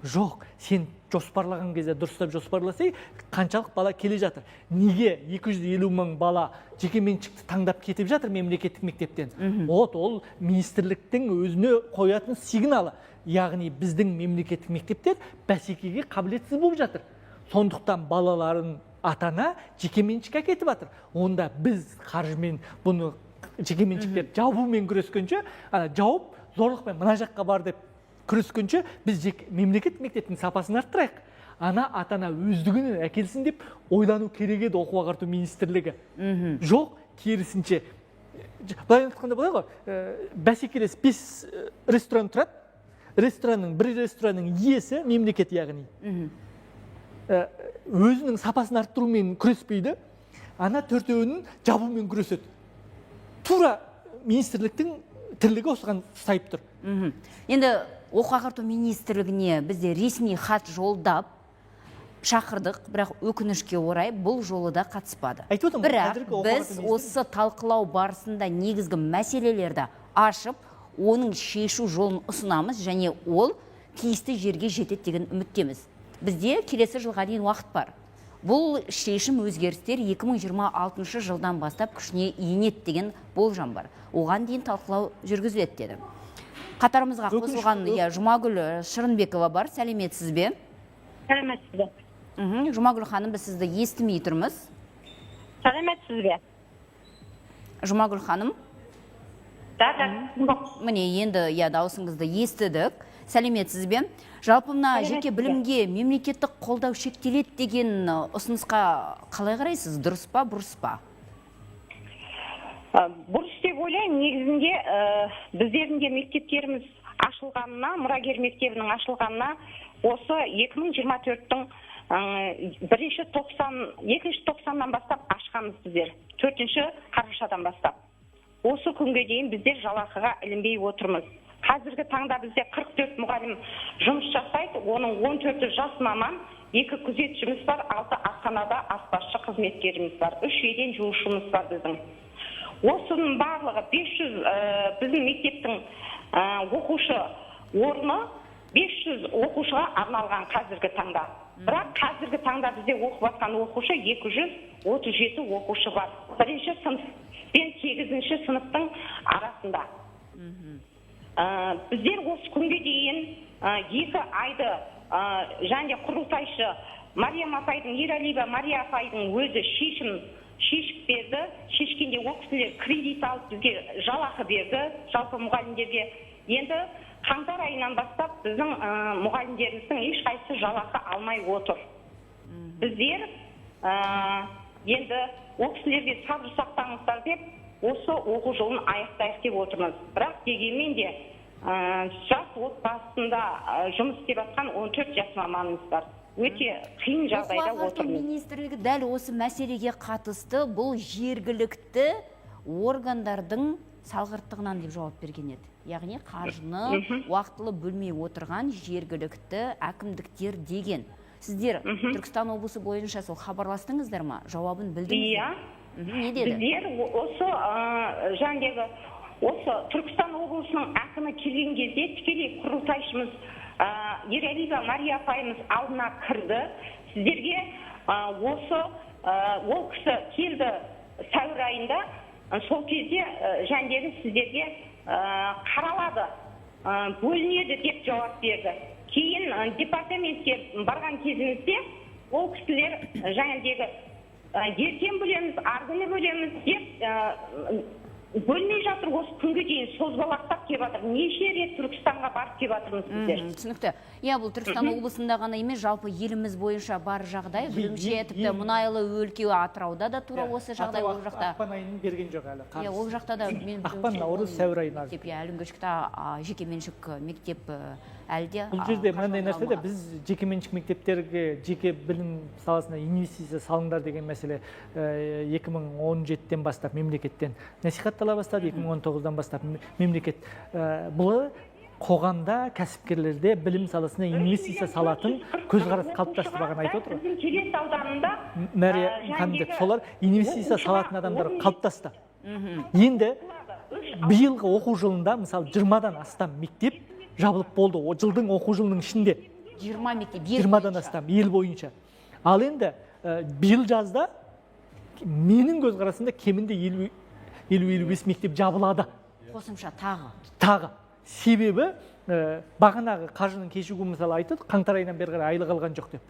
Жоқ, сен жоспарлаған кезде дұрыстап жоспарласай. Қаншалық бала келе жатыр? Неге 250 мың бала жекеменшікті таңдап кетіп жатыр мемлекеттік мектептен? Вот ол министрліктің өзіне қоятын сигналы, яғни біздің мемлекеттік мектептер бәсекеге қабілетсіз болып жатыр, сондықтан балаларын ата ана жекеменшікке әкетіп жатыр. Онда біз қаржымен бұны жекеменшіктерді жабумен күрескенше, ана жауып, зорлықпен мына жаққа бар деп күрескенше, біз мемлекеттік мектептің сапасын арттырайық, ана ата ана өздігінен әкелсін деп ойлану керек еді оқу ағарту министрлігі. Жоқ, керісінше, былай айтқанда былай ғой, бәсекелес бес ресторан тұрады, ресторанның бір ресторанның иесі мемлекет, яғни өзінің сапасын арттырумен күреспейді, ана төртеуінің жабумен күреседі. Тура министрліктің тірлігі осыған сайып тұр. Енді оқу ағарту министрлігіне бізде ресми хат жолдап шақырдық, бірақ өкінішке орай бұл жолы да қатыспады. Айтып отырмын ғой, Бірақ қазіргі оқу біз ағарту министрлігі- осы талқылау барысында негізгі мәселелерді ашып, оның шешу жолын ұсынамыз және ол тиісті жерге жетеді деген үміттеміз. Бізде келесі жылға дейін уақыт бар. Бұл шешім, өзгерістер 2026 жылдан бастап күшіне енеді деген болжам бар. Оған дейін талқылау жүргізіледі деді. Қатарымызға қосылған, иә, Жұмагүл Шырынбекова бар. Сәлеметсіз бе? Сәлеметсіз бе? Жұмагүл ханым, біз сізді естімей тұрмыз. Сәлеметсіз бе? Жұмагүл ханым. Да. Міне, енді, иә, дауысыңызды естідік. Сәлеметсіз бе? Жалпы мына жеке Сәлеметсіз бе? білімге мемлекеттік қолдау шектеледі деген ұсынысқа қалай қарайсыз? Дұрыс па, бұрыс па? Бұрыс деп ойлаймын. Негізінде біздердің де мектептеріміз ашылғанына, Мұрагер мектебінің ашылғанына осы 2024-тің бірінші тоқсан, екінші тоқсаннан бастап ашқанбыз біздер, 4 қарашадан бастап. Осы күнге дейін біздер жалақыға ілінбей отырмыз. Қазіргі таңда бізде 44 мұғалім жұмыс жасайды, оның 14-і жас маман, екі күзетшіміз бар, алты асханада аспазшы қызметкеріміз бар, үш еден жуушымыз бар біздің. Осының барлығы 500, біздің мектептің оқушы орны 500 оқушыға арналған қазіргі таңда. Бірақ қазіргі таңда бізде оқып жатқан оқушы 237 оқушы бар. Бірінші сынып пен сегізінші сыныптың арасында. Біздер осы күнге дейін 2 айды, және құрылтайшы Мариям апайдың, Ералиева Мария апайдың өзі шешім шешіп берді. Шешкенде ол кісілер кредит алып бізге жалақы берді, жалпы мұғалімдерге. Енді қаңтар айынан бастап біздің мұғалімдеріміздің ешқайсысы жалақы алмай отыр. Біздер енді ол кісілерге сабыр сақтаңыздар деп осы оқу жылын аяқтайық деп отырмыз. Бірақ дегенмен де жас отбасында жұмыс істеп жатқан 14 жас маманымыз бар. Өте қиын жағдайда Оқу ағарту отырмыз. министрлігі дәл осы мәселеге қатысты бұл жергілікті органдардың салғырттығынан деп жауап берген еді. Яғни қаржыны уақытылы бөлмей отырған жергілікті әкімдіктер деген. Сіздер Түркістан облысы бойынша сол хабарластыңыздар ма? Жауабын білдіңіз бе? Иә. Не деді? Біздер осы жаңағы осы Осы Түркістан облысының әкімі келген кезде тікелей құрылтайшымыз Ералиева Мария апайымыз алдына кірді. Сіздерге осы ол кісі келді сәуір айында, сол кезде жәндегі сіздерге қаралады, бөлінеді деп жауап берді. Кейін департаментке барған кезімізде ол кісілер жәндегі ертең бөлеміз, арғы күні бөлеміз деп бөлмей жатыр, осы күнге дейін созбалақтап келіп жатыр. Неше рет Түркістанға барып келіп жатырмыз біздер. Түсінікті. Иә, бұл Түркістан облысында ғана емес, жалпы еліміз бойынша бар жағдай. Білуімше, тіпті мұнайлы өлке Атырауда да тура осы жағдай, ол жақта. Ақпан айының берген жоқ әлі. Иә, ол жақта да мен ақпан, наурыз, сәуір айына. Мектеп, иә, әлі күнге жекеменшік мектеп әлі де бұл жерде мынандай нәрсе де, біз жекеменшік мектептерге, жеке білім саласына инвестиция салыңдар деген мәселе 2017-тен бастап мемлекеттен насихаттала бастады, 2019-дан бастап мемлекет бұл қоғамда, кәсіпкерлерде білім саласына инвестиция салатын көзқарас қалыптасты, бағана айтып отыр ғой. Біздің Келес ауданында Мәрия ханым деп, солар инвестиция салатын адамдар қалыптасты. Енді биылғы оқу жылында, мысалы, 20-дан астам мектеп жабылып болды. О жылдың оқу жылының ішінде 20 мектеп ел 20-дан бойынша. астам ел бойынша. Ал енді биыл жазда менің көзқарасымда кемінде 50-55 мектеп жабылады. Қосымша тағы. Тағы. Себебі бағанағы қаржының кешігуі, мысалы, айтады, қаңтар айынан бері қарай айлық алған жоқ деп.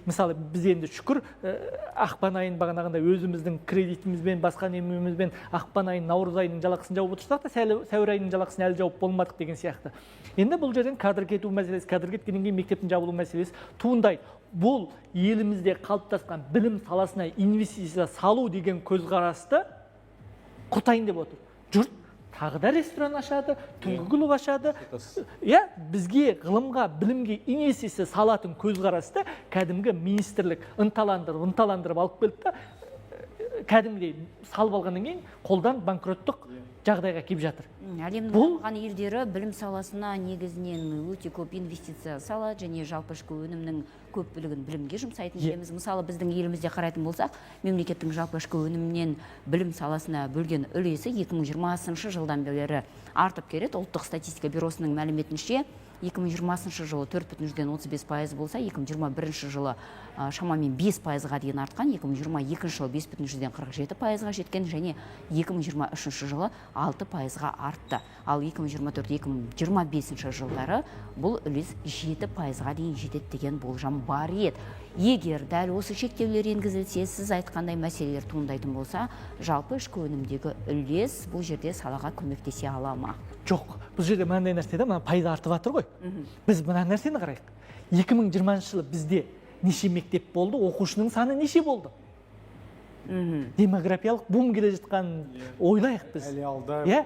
Мысалы, біз енді шүкір, ақпан айын бағанағындай өзіміздің кредитімізбен, басқа немемізбен ақпан айын, наурыз айының жалақысын жауып отырсақ та, сәуір айының жалақысын әлі жауып болмадық деген сияқты. Енді бұл жерден кадр кету мәселесі, кадр кеткеннен кейін мектептің жабылу мәселесі туындайды. Бұл елімізде қалыптасқан білім саласына инвестиция салу деген көзқарасты құртайын деп отыр. Жұрт тағы да ресторан ашады, түнгі клуб ашады. Иә, бізге ғылымға, білімге инвестиция салатын көзқарасты кәдімгі министрлік ынталандырып, ынталандырып алып келді да, кәдімгідей салып алғаннан кейін қолдан банкроттық жағдайға келіп жатыр. Әлемнің Бұл дамыған елдері білім саласына негізінен өте көп инвестиция салады және жалпы ішкі өнімнің көп бөлігін білімге жұмсайтын білеміз. Мысалы, біздің елімізде қарайтын болсақ, мемлекеттің жалпы ішкі өнімнен білім саласына бөлген үлесі 2020 жылдан бері артып келеді. Ұлттық статистика бюросының мәліметінше, 2020 жылы 4,35% болса, 2021 жылы шамамен 5%-ға дейін артқан, 2022 жылы 5,47%-ға жеткен және 2023 жылы 6%-ға артты. Ал 2024-2025 жылдары бұл үлес 7%-ға дейін жетеді деген болжам бар еді. Егер дәл осы шектеулер енгізілсе, сіз айтқандай мәселелер туындайтын болса, жалпы ішкі өнімдегі үлес бұл жерде салаға көмектесе ала ма? Жоқ, бұл жерде мынандай нәрсе да, мына пайыз артып жатыр ғой. Біз мына нәрсені қарайық. 2020 жылы бізде неше мектеп болды, оқушының саны неше болды? Демографиялық бум келе жатқанын ойлайық біз. Әлі алда. Иә,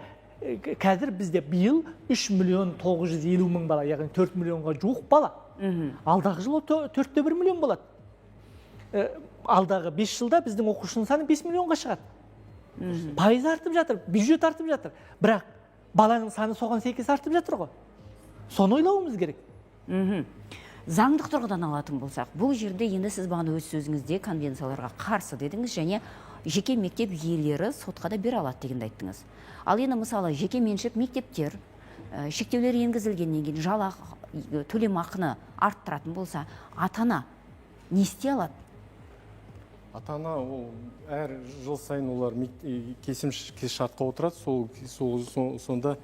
қазір бізде биыл 3 миллион 950 мың бала, яғни 4 миллионға жуық бала. Алдағы жылы 4,1 миллион болады. Алдағы 5 жылда біздің оқушының саны 5 миллионға шығады. Пайыз артып жатыр, бюджет артып жатыр. Бірақ баланың саны соған сәйкес артып жатыр ғой. Соны ойлауымыз керек. Заңдық тұрғыдан алатын болсақ, бұл жерде енді сіз бағана өз сөзіңізде конвенцияларға қарсы дедіңіз және жеке мектеп иелері сотқа да бере алады дегенді айттыңыз. Ал енді мысалы жеке меншік мектептер шектеулер енгізілгеннен кейін жалақы, төлемақыны арттыратын болса, ата-ана не істей алады? Ата-ана ол әр жыл сайын олар келісім шартқа отырады, сонда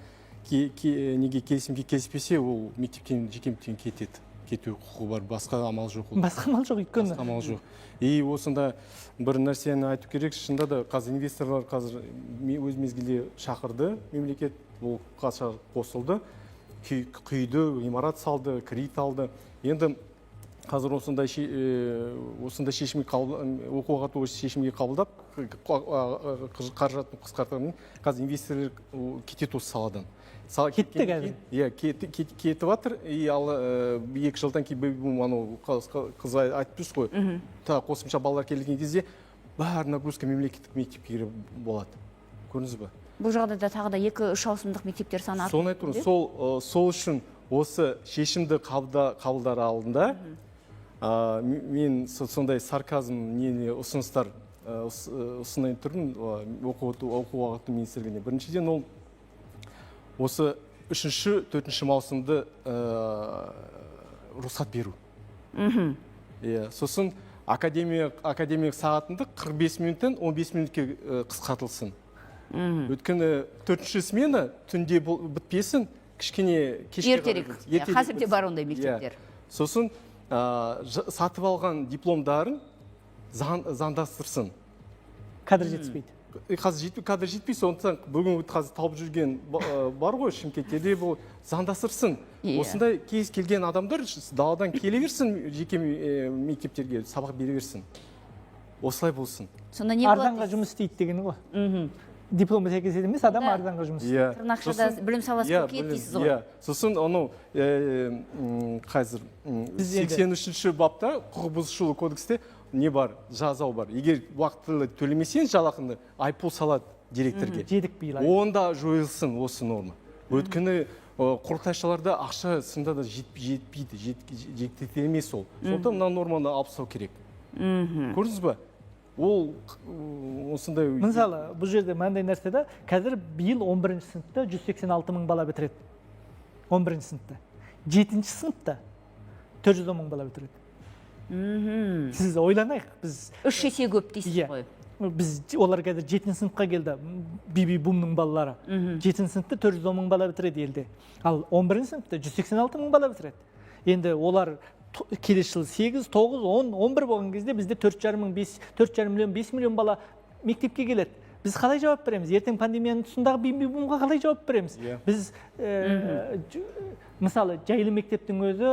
неге келісімге келіспесе, ол мектептен, жеке мектептен кетеді. Кету құқығы бар, басқа амал жоқ ол. Басқа амал жоқ, өйткені. Басқа амал жоқ. И осында бір нәрсені айту керек, шынында да қазір инвесторлар қазір өз мезгілде шақырды мемлекет, ол қаша қосылды, құйды, ғимарат салды, кредит алды. Енді қазір осындай шешімге оқу ағарту шешімге қабылдап, қаражатын қысқартқаннан кейін қазір инвесторлар кетеді осы саладан. Кетті Кеткеннен қазір. кейін, иә, кетіп жатыр. И ал, 2 жылдан кейін бэби бум, анау қыз айтып тұрсыз ғой, тағы қосымша балалар келген кезде бәрі нагрузка мемлекеттік мектепке керек болады. Көрдіңіз бе? Бұл жағдайда тағы да 2-3 ауысымдық мектептер саны артып Соны айтып тұрмын. кетті. Сол үшін осы шешімді қабылдар алдында, мен сондай сарказм не ұсыныстар ұсынайын тұрмын, оқу ағарту министрлігіне. Біріншіден, ол Осы 3-ші, 4-ші маусымды рұқсат беру. Иә, сосын академиялық сағатынды 45 минуттан 15 минутке қысқартылсын. Өйткені 4-ші смена түнде бітпесін, кішкене кешке Ертерек. қарай Иә, қазір де бітсін. Бар ондай мектептер. Иә. Сосын сатып алған дипломдарын заңдастырсын. Кадр жетіспейді. Қазір жетпей, кадр жетпей, сондықтан бүгін қазір тауып жүрген бар ғой Шымкентте де, бұл заңдастырсын. Осындай кез келген адамдар даладан келе берсін, жеке мектептерге сабақ бере берсін. Осылай болсын. Сонда не болады Арзанға дейсіз? жұмыс істейді дегені ғой. Дипломы сәйкес емес адам арзанға жұмыс істейді. Иә. Тырнақшада білім саласы иә, көркейеді білім, дейсіз ғой. Иә. Сосын анау қазір Біз енді- 83-ші бапта құқық бұзушылық кодексте не бар, жаза бар. Егер уақытылы төлемесең жалақыны, айыппұл салады директорге. Жедік биыл. Онда жойылсын осы норма. Өйткені құрылтайшыларда ақша сында да жетпейді, жеткілікті емес ол. Сондықтан мына норманы алып тастау керек. Көрдіңіз ба? Ол осындай. Мысалы, бұл жерде мынандай нәрсе да, қазір биыл 11 сыныпта 186 мың бала бітіреді. 11 сыныпта. 7 сыныпта 410 мың бала бітіреді. Сіз ойланайық, біз 3 есе көп дейсіз Иә. ғой. Біз олар қазір 7 сыныпқа келді, бэби бумның балалары. 7 сыныпта 410 мың бала бітіреді елде. Ал 11 сыныпта 186 мың бала бітіреді. Енді олар келесі жылы 8, 9, 10, 11 болған кезде бізде 4,5 мың, 5, 4,5 миллион, 5 миллион бала мектепке келеді. Біз қалай жауап береміз? Ертең пандемияның тұсындағы бэби бумға қалай жауап береміз? Біз мысалы, жайлы мектептің өзі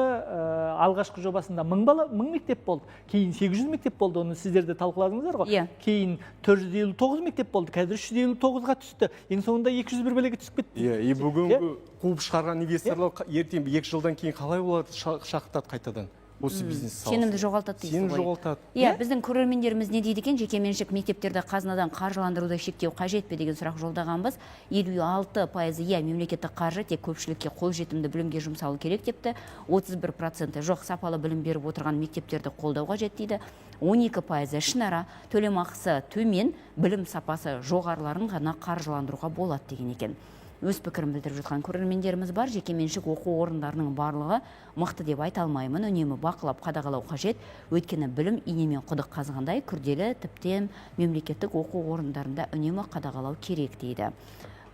алғашқы жобасында 1000 бала, 1000 мектеп болды. Кейін 800 мектеп болды, оны сіздер де талқыладыңыздар ғой. Иә. Кейін 459 мектеп болды, қазір 359-ға түсті. Ең соңында 201 бөлеге түсіп кетті. Иә, и бүгінгі қуып шығарған инвесторлар ертең 2 жылдан кейін қалай оларды шақыртады қайтадан? Осы бизнес саласына. Сенімді жоғалтады дейсіз Сенім ғой. жоғалтады. Иә, біздің көрермендеріміз не дейді екен? Жекеменшік мектептерді қазынадан қаржыландыруды шектеу қажет пе деген сұрақ жолдағанбыз. 56%-ы иә, мемлекеттік қаржы тек көпшілікке қолжетімді білімге жұмсалу керек депті. 31%-і жоқ, сапалы білім беріп отырған мектептерді қолдау қажет дейді. 12%-ы ішінара төлемақысы төмен, білім сапасы жоғарыларын ғана қаржыландыруға болады деген екен. Өз пікірін білдіріп жатқан көрермендеріміз бар. Жекеменшік оқу орындарының барлығы мықты деп айта алмаймын. Үнемі бақылап, қадағалау қажет. Өйткені білім инемен құдық қазғандай күрделі, тіптен мемлекеттік оқу орындарында үнемі қадағалау керек дейді.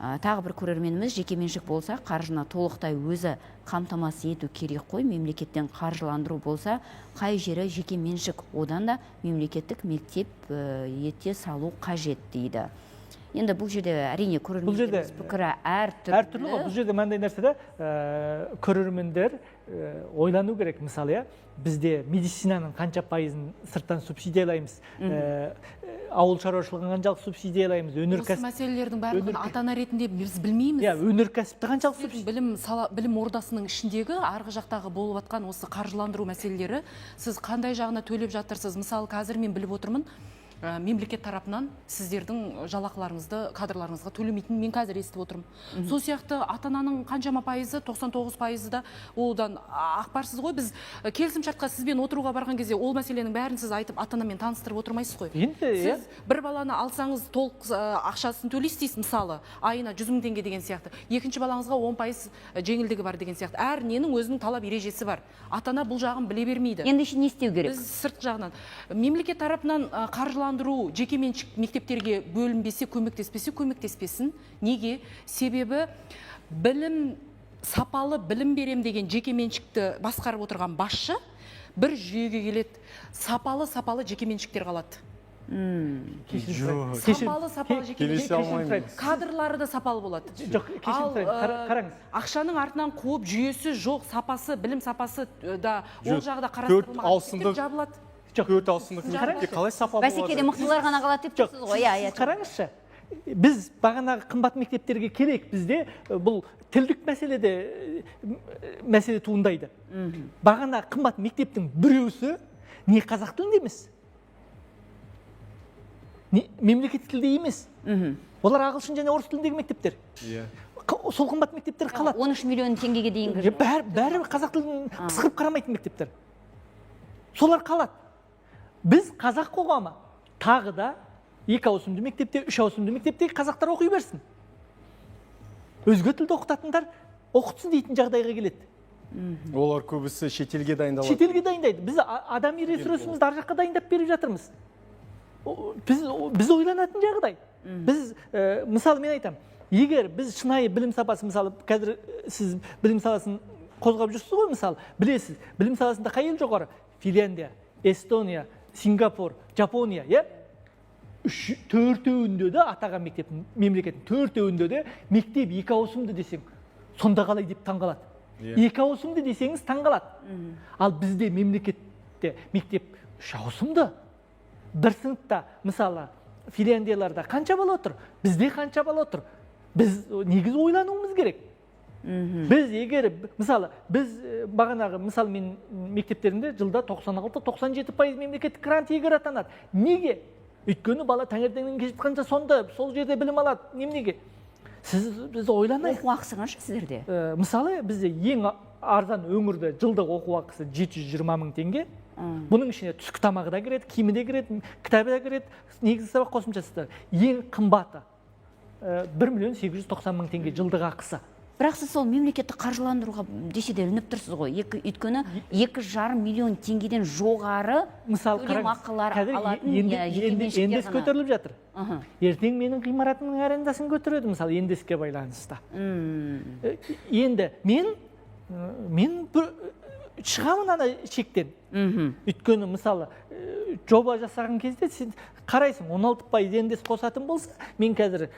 Тағы бір көрерменіміз: жекеменшік болса, қаржыны толықтай өзі қамтамасыз ету керек қой. Мемлекеттен қаржыландыру болса, қай жері жекеменшік, одан да мемлекеттік мектеп ете салу қажет дейді. Енді бұл жерде әрине Бұл жерде, көрермендеріміз пікірі әртүрлі. Әртүрлі ғой. Бұл жерде мынандай нәрсе да, көрермендер ойлану керек. Мысалы, иә, бізде медицинаның қанша пайызын сырттан субсидиялаймыз, ауыл шаруашылығын қаншалық субсидиялаймыз, Осы өнеркәсіп мәселелердің барлығын ата ана ретінде біз білмейміз. Иә, өнеркәсіпті қаншалық Сіздердің білім сала, білім ордасының ішіндегі арғы жақтағы болып жатқан осы қаржыландыру мәселелері, сіз қандай жағына төлеп жатырсыз? Мысалы, қазір мен біліп отырмын, мемлекет тарапынан сіздердің жалақыларыңызды кадрларыңызға төлемейтінін мен қазір естіп отырмын. Сол сияқты ата ананың қаншама пайызы, 99 пайызы да одан ақпарсыз ғой. Біз келісімшартқа сізбен отыруға барған кезде ол мәселенің бәрін сіз айтып, ата анамен таныстырып отырмайсыз ғой. Енді, иә. Сіз бір баланы алсаңыз, толық ақшасын төлейсіз дейсіз, мысалы, айына 100 мың теңге деген сияқты. Екінші балаңызға 10% жеңілдігі бар деген сияқты. Әр ненің өзінің талап ережесі бар. Ата ана бұл жағын біле бермейді. Ендеше не істеу керек? Біз сырт жағынан, мемлекет тарапынан қаржыландыру жекеменшік мектептерге бөлінбесе, көмектеспесе, көмектеспесін. Неге? Себебі білім, сапалы білім берем деген жекеменшікті басқарып отырған басшы бір жүйеге келеді, сапалы жекеменшіктер қалады. Кешірім сұраймын. Сапалы Келісе жекеменшік алмаймын. Кадрлары да сапалы болады. Жоқ, кешірім Ал сұраймын. Қараңыз. ақшаның артынан қуып, жүйесі жоқ, сапасы, білім сапасы да ол Жоқ, жағы да төрт қарастырылмаған ауысымды мектептер жабылады. Жоқ. Төрт ауысымдық мектепте қалай сапа болады? Бәсекеде мықтылар ғана қалады деп Жоқ, тұрсыз ғой. Иә, иә. сіз қараңызшы, біз бағанағы қымбат мектептерге келейік. Бізде бұл тілдік мәселеде мәселе туындайды. Бағана қымбат мектептің біреусі не қазақ тілінде емес, не мемлекеттік тілде емес, олар ағылшын және орыс тіліндегі мектептер. Сол қымбат мектептер қалады. 13 миллион теңгеге дейінгі. Бәрі қазақ тілін пысқырып қарамайтын мектептер, солар қалады. Біз, қазақ қоғамы, тағы да екі ауысымды мектепте, үш ауысымды мектепте қазақтар оқи берсін. Өзге тілді оқытатындар оқытсын дейтін жағдайға келеді. Олар көбісі шетелге дайындалады. Шетелге дайындайды. Біз адами ресурсымызды ар жаққа дайындап беріп жатырмыз. Біз ойланатын жағдай. Біз, мысалы, мен айтамын, егер біз шынайы білім сапасы, мысалы, қазір сіз білім саласын қозғап жүрсіз ғой, мысалы, білесіз, білім саласында қай ел жоғары? Финляндия, Эстония, Сингапур, Жапония, иә? Төртеуінде де атаған мектеп, мемлекеттің төртеуінде де мектеп екі ауысымды десең, сонда қалай деп таңғалады. Екі ауысымды десеңіз таңғалады. Ал бізде мемлекетте мектеп үш ауысымды. Бір сыныпта, мысалы, Финляндияларда қанша бала отыр, бізде қанша бала отыр? Біз негізі ойлануымыз керек. Біз егер, мысалы, біз бағанағы, мысалы, мен мектептерімде жылда 96-97% мемлекеттік грант иегері атанады. Неге? Өйткені бала таңертеңнен кешке жатқанша сонда, сол жерде білім алады. Неменеге? Біз ойланайық. Оқу ақысы қанша сіздерде? Мысалы, бізде ең арзан өңірде жылдық оқу ақысы 720 мың теңге. Бұның ішіне түскі тамағы да кіреді, киімі де кіреді, кітабы да кіреді, негізгі сабақ қосымшасы да. Ең қымбаты 1 миллион 890 мың теңге жылдық ақысы. Бірақ сіз сол мемлекетті қаржыландыруға десе де ілініп тұрсыз ғой. Өйткені 2,5 миллион теңгеден жоғары мысалы, төлем қараңыз, ақылары қазір алатын, жеке меншіктер ендес ғана. көтеріліп жатыр. Ертең менің ғимаратымның арендасын көтереді, мысалы, ендеске байланысты. Енді мен шығамын ана шектен. Өйткені, мысалы, жоба жасаған кезде сен қарайсың, 16% ендес қосатын болса, мен қазір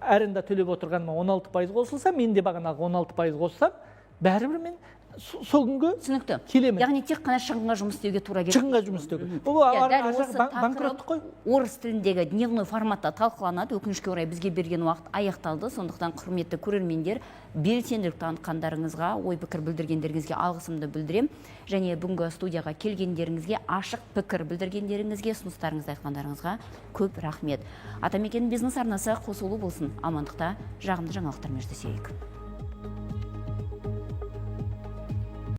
аренда төлеп отырғаныма 16% қосылса, мен де бағанағы 16% қоссам, бәрібір мен сол күнге Түсінікті. келемін. Яғни тек қана шығынға жұмыс істеуге тура келеді. Шығынға жұмыс істеуге. Ол Иә, дәл ар жағы осы тақырып банкроттық қой. Орыс тіліндегі дневной форматта талқыланады. Өкінішке орай, бізге берген уақыт аяқталды. Сондықтан, құрметті көрермендер, белсенділік танытқандарыңызға, ой пікір білдіргендеріңізге алғысымды білдірем. Және бүгінгі студияға келгендеріңізге, ашық пікір білдіргендеріңізге, ұсыныстарыңызды айтқандарыңызға көп рахмет. Атамекен бизнес арнасы қосулы болсын. Амандықта жағымды жаңалықтармен жүздесейік.